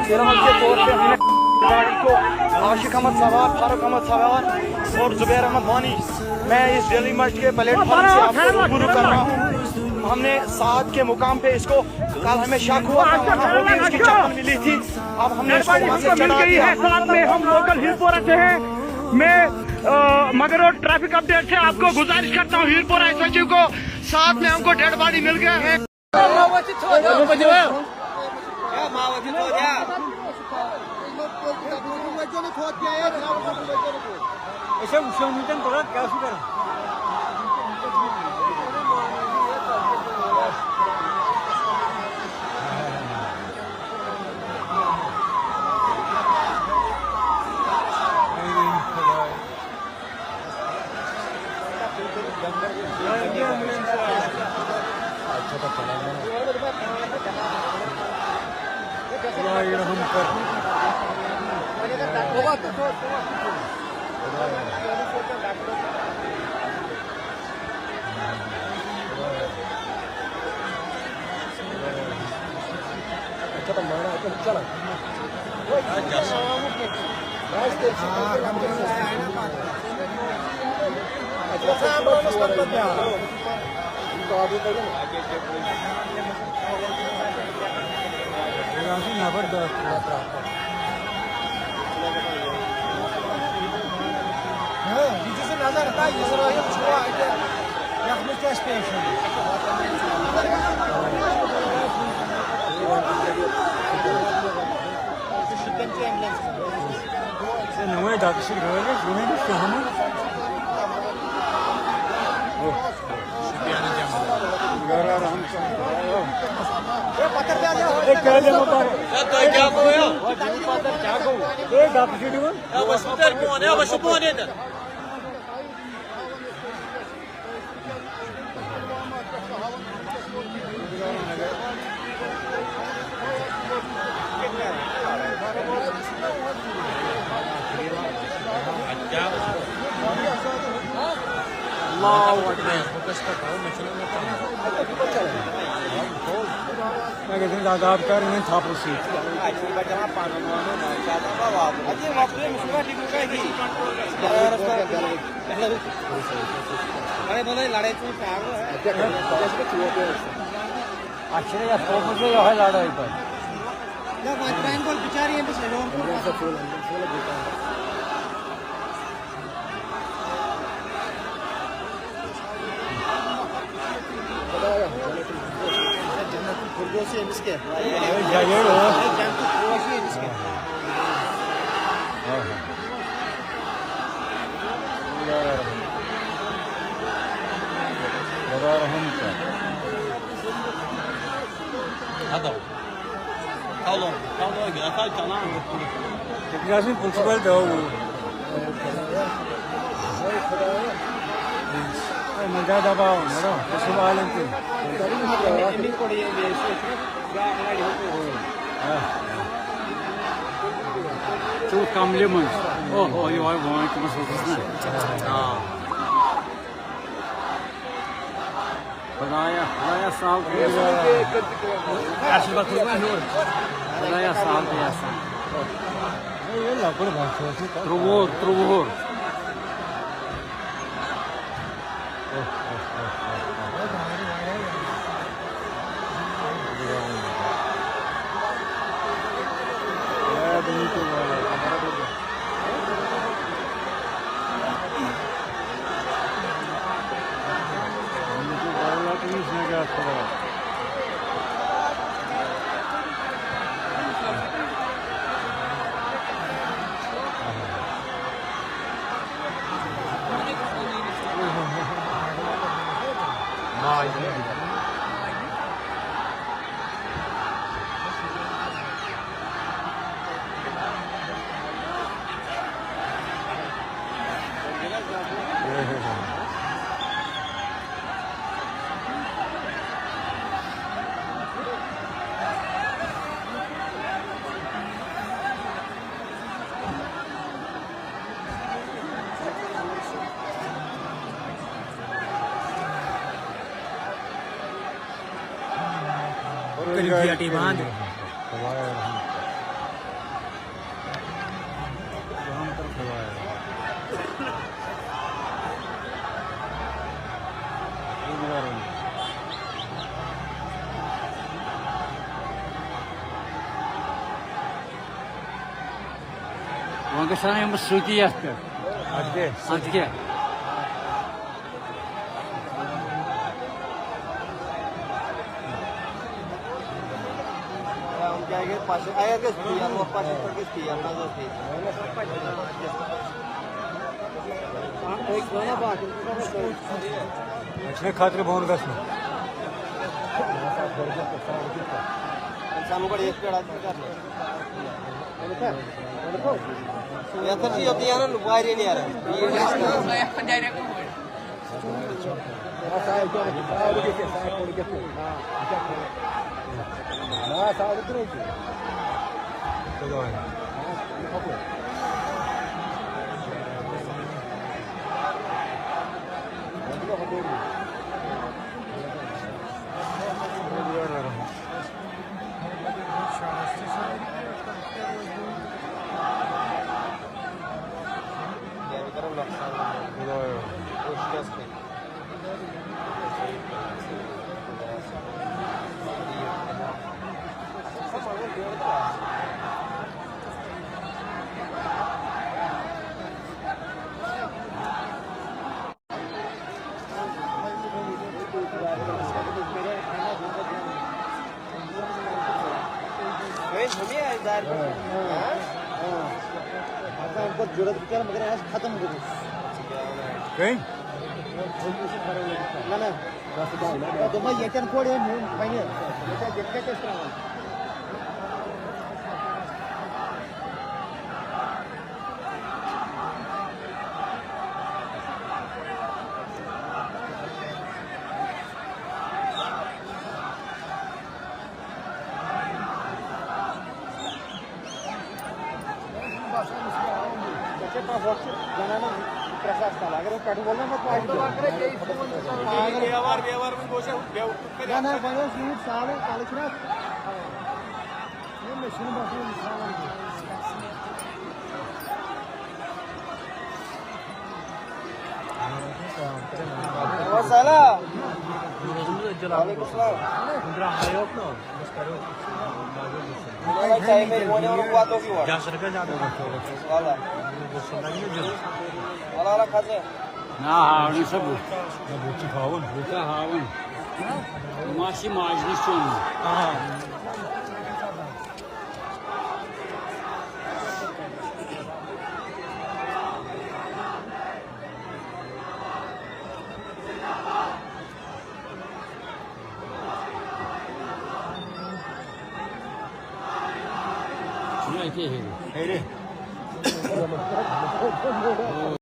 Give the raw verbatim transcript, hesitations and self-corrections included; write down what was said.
فی الحال کے طور پہ ہم نے گاڑی کو عاشق احمد سوار، فاروق احمد سوار اور زبیر احمد وانی، میں اس ڈیلی مرچ کے پلیٹ فارم سے آپ کو روبرو کر رہا ہوں۔ ہم نے سات کے مقام پہ اس کو، کل ہمیں شک ہوا تھا وہاں ہوگی، اس کی چپل ملی تھی، اب ہم نے اس کو وہاں سے چڑھا دیا۔ ساتھ میں ہم لوکل ہیرپورہ سے ہیں۔ میں مگر اور ٹریفک اپڈیٹ سے آپ کو گزارش کرتا ہوں، ہیرپورہ ایس ایچ او کو، ساتھ میں ہم کو ڈیڈ باڈی مل گیا ہے۔ أسۍ ہا وٕچھو وٕنکیٚن پگاہ کیٛاہ چھُ کران۔ نظر، یتھ منٛز کیٛاہ چھُ پیش؟ ہے، نوٚوُے ڈاکٹر صٲب گٲڑۍ حظ، وۄنۍ حظ چھُ ہَمُن۔ ہے، کیٛاہ دِمو پَتہٕ؟ ہے، تۄہہِ کیٛاہ گوٚو یہِ؟ ہے، ڈاکٹر صٲب دِوان۔ ہے، وۄنۍ چھُ تیٚلہِ بۄن، ہے، وۄنۍ چھُ بۄن ییٚتٮ۪تھ۔ اللہ اکبر۔ مےٚ گژھِ نہٕ دَب کَرٕنۍ وۄنۍ تھپھ سۭتۍ۔ اَتہِ چھُنہٕ بَچان پَنُن وَنُن، اَتہِ چھُ آسان پَتہٕ واپَس۔ اَدٕ یہِ وۄپرِ، أمِس چھُنہٕ کانٛہہ ٹھیٖک کانٛہہ یہِ۔ لَڑٲے بَنٲے، لَڑٲے ژھٕنُن ژھانٛڈُن، ہا؟ کیٛاہ کَرِ؟ کیٛاہ چھِ ژٕ یورٕ تہِ؟ اَسہِ چھِنہٕ یَتھ تھوٚومُت یہِ یِہوٚے لَڑٲے پَتہٕ۔ نہ، وۄنۍ ترٛاوِن گۄڈٕ بِچارٕ ییٚمِس ہیٚرِ ہیوٚر کُن۔ خدایا، جنت الفردوس ہے أمِس کیٛاہ؟ ہے، جگہ اوس۔ ہے، جنت الفردوس ہے أمِس کیٛاہ؟ خدا رحم کر۔ ہتو۔ کلو، کلو، یہِ ہسا چلان۔ یہِ گژھِ آسٕنۍ پٕنٛژٕہ بَے دَہ وُہ۔ ہے، مےٚ کیٛاہ دَباو، مےٚ دوٚپ، بہٕ چھُس عالم تہِ۔ ژٕ وُچھ کملہِ منٛز۔ اوہ، اوہ، یہِ وایہِ وٲنٛج تٔمِس ہُتھس نا۔ آ۔ خدایا، خدایا، سال تھٲیِو۔ خدایا، سال تھٲیِو۔ ترٛۆوُہُر، ترٛۆوُہُر۔ کٔرِو گیٹٕے بنٛد۔ وۄنۍ گژھِ ہا نہٕ یِم سۭتی یَتھ پٮ۪ٹھ۔ اَدٕ کیٛاہ؟ اَدٕ کیٛاہ؟ ہم کیا کہ پاس آیا کہ پی آر، وہ پاس پر کے پی آر نہ ہوتی۔ اچھا، خاطر بون گژھُن۔ انسان کو ایک پیڑا کرنا۔ یَتھ چھِ یوٚت نیران واریاہ نیران۔ وۄنۍ ہُمہِ آیہِ دارِ پٮ۪ٹھ۔ ہاں؟ ہاں۔ اَتھ آمہِ پَتہٕ ضوٚرَتھ وٕنکٮ۪ن، مگر یہِ آسہِ ختم گوٚمُت۔ کٔمۍ؟ نہ، نہ۔ دوٚپمَے ییٚتٮ۪ن کوٚڑ أمۍ ہُم فَنہِ۔ ییٚتٮ۪ن، ییٚتہِ کَتہِ ٲسۍ ترٛاوان؟ نہ، نہ، وۄنۍ اوس یوٗت سہلٕے، کَلہٕ چھُنہ اَتھ۔ ہے، مےٚ چھُنہٕ باسان یہِ سہلٕے۔ وسلام۔ وعلیکم السلام۔ ولا چاہے میں وہ نہیں، وہ تو بھی ہوا۔ والا۔ والا، والا، کھا سے۔ نہ، ہاوٕنۍ سا بُتھ۔ نہ، بُتھ چھُ ہاوُن۔ بُتھ چھُ ہاوُن۔ یہِ ما چھِ ماجہِ نِش چوٚن؟ آ۔ چھُنہ اَتی ہیٚرِ۔ ہیٚرِ۔